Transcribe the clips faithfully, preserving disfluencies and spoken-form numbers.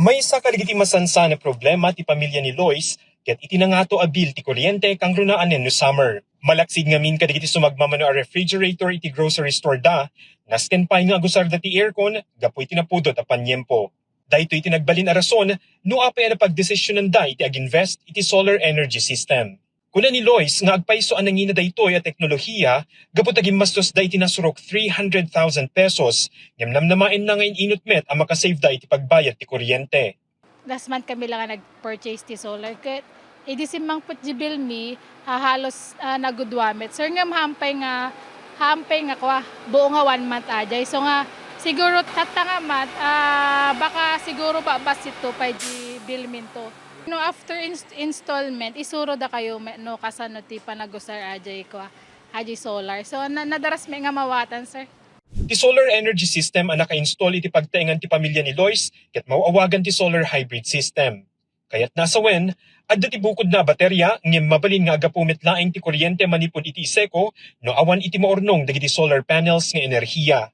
Maysa kadagiti masansan a problema ti pamilya ni Lois ket iti nangato a bill ti kuryente kangrunaanen no summer. Malaksid ngamin kadagiti sumagmamano a refrigerator iti grocery store da, nasken pay nga agusarda ti aircon gapu iti napudot a paniempo. Daytoy ti nagbalin a rason no apay a napagdesisionanda iti ag-invest iti solar energy system. Kuna ni Lois nga agpayso a nangina daytoy a teknolohiya gapu ta gimmastos da iti nasurok three hundred thousand pesos, ngem namnamaenna nga in-inut met a makasave da iti pagbayad ti kuryente. Last month kami lang nga nag-purchase ti solar. Ket idi simmangpet di bill mi, ah, halos, ah, nagudua met. Sir, ngem hampay nga, hampay nga kwa, buo nga one month ajay. So nga, siguro tatta nga month, ah, baka siguro ba, basit to pay di bill minto. No, after ins-, installment, isuro da kayo me-, no, kasano ti panagusar ajay kwa, ajay solar. So, na-, nadaras mi nga mawatan, sir. Ti solar energy system a naka-install iti pagtaengan ti pamilya ni Lois ket maw-awagan ti solar hybrid system. Kayatna a sawen, adda ti bukodna a bateria ngem mabalin nga aggapu met laeng ti kuryente manipud iti Iseco no awan iti maurnong dagiti solar panels nga enerhiya.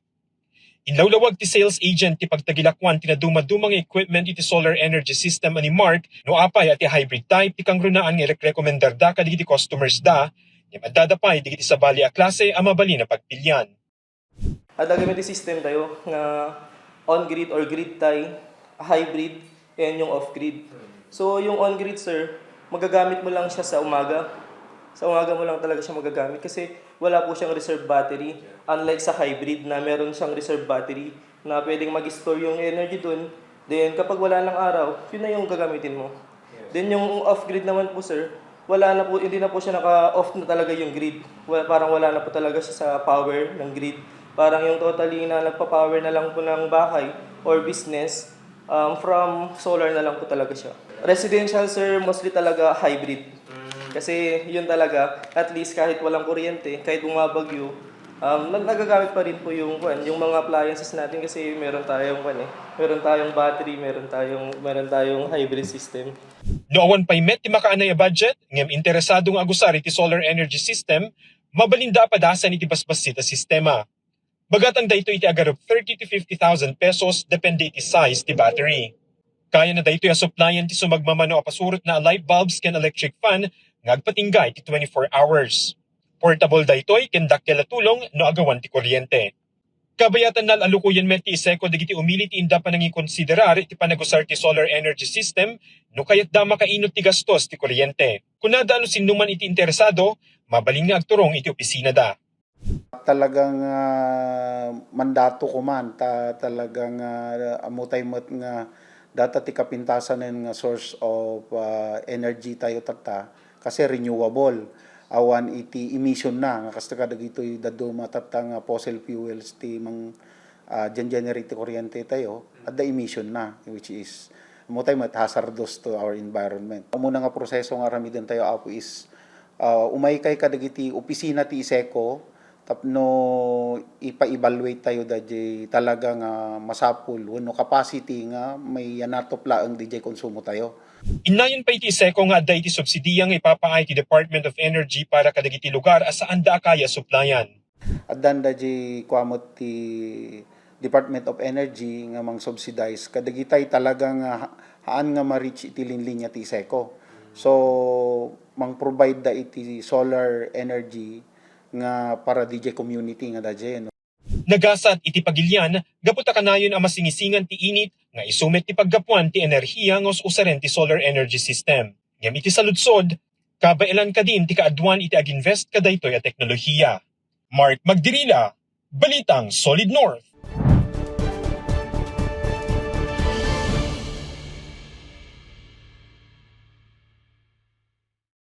Inlawlawag ti sales agent ti pagtagilakuan ti nadumaduma nga equipment iti solar energy system a ni Mark no apay a ti hybrid type ti kangrunaan nga irekrekomendarda kadagiti customers da, ngem addada pay dagiti sabali a klase a mabalin a pagpilian. Adda kami ti system tayo nga on-grid or grid tie, hybrid, and yung off-grid. So, yung on-grid, sir, magagamit mo lang siya sa umaga. Sa umaga mo lang talaga siya magagamit kasi wala po siyang reserve battery. Unlike sa hybrid na meron siyang reserve battery na pwedeng mag-store yung energy dun. Then, kapag wala ng araw, yun na yung gagamitin mo. Then, yung off-grid naman po, sir, wala na po, hindi na po siya naka-off na talaga yung grid. Wala, parang wala na po talaga siya sa power ng grid. Parang yung totally na nagpa-power na lang po ng bahay or business, um, from solar na lang po talaga siya. Residential, sir, mostly talaga hybrid. Kasi yun talaga, at least kahit walang kuryente, kahit bumabagyo, um, nag-, nagagamit pa rin po yung, kwan, yung mga appliances natin kasi meron tayong, kwan, eh, meron tayong battery, meron tayong, meron tayong hybrid system. No awan pay met ti makaanay a budget, ngem interesado nga agusar iti solar energy system, mabalinda a padasan iti basbassit a sistema. Bagatang daytoy iti agarup thirty to fifty thousand pesos, depende iti size ti battery. Kayana daytoy a supplyan ti sumagmamano a pasurotna a light bulbs ken electric fan nga agpatingga iti twenty-four hours. Portable daytoy ken dakkel a tulong no agawan ti kuryente. Kabayatanna, alukoyen met ti Iseco dagiti umili ti inda panangikonsiderar iti panagusar ti solar energy system no kayatda makainut ti gastos ti kuryente. Kunada no sinnoman iti interesado, mabalin nga agturong iti opisinada. Talagang, ah, mandato ko man, ta-, talagang, ah, ammotay met nga data ti kapintasanen nga source of, ah, energy tayo tatta, kasi renewable. Awan iti emission na, nga kasta kadagitoy dadduma tatta nga fossil fuels ti mang-, ah, gen-, generate ti kuryente tayo, adda emission na, which is, ammotay met, hazardous to our environment. Umuna nga proseso nga aramiden tayo, Apo, is, ah, umaykay kadagiti opisina ti Iseco tapno ipa-evaluate tayo daydiay talaga nga masapul wenno capacity nga mayanatop laeng daydiay konsumo tayo. Innayon pay ti Iseco nga adda iti subsidiya nga ipapaay ti Department of Energy para kadagiti lugar a saanda a kaya a supplyan. Addan daydiay kua met ti Department of Energy nga mang-subsidize kadagitay talaga nga ha-, haan nga ma-reach iti linlinya ti Iseco. So, mang-provide da iti solar energy nga para daydiay community nga daydiay, no? Nagasat iti pagilian, gapu ta kanayon a masingisingan ti init nga isu met ti paggapuan ti enerhiya nga us-usaren ti solar energy system. Ngem iti saludsod, kabaelan kadin ti kaaduan iti ag-invest kadaytoy a teknolohiya. Mark Magdirila, Balitang Solid North.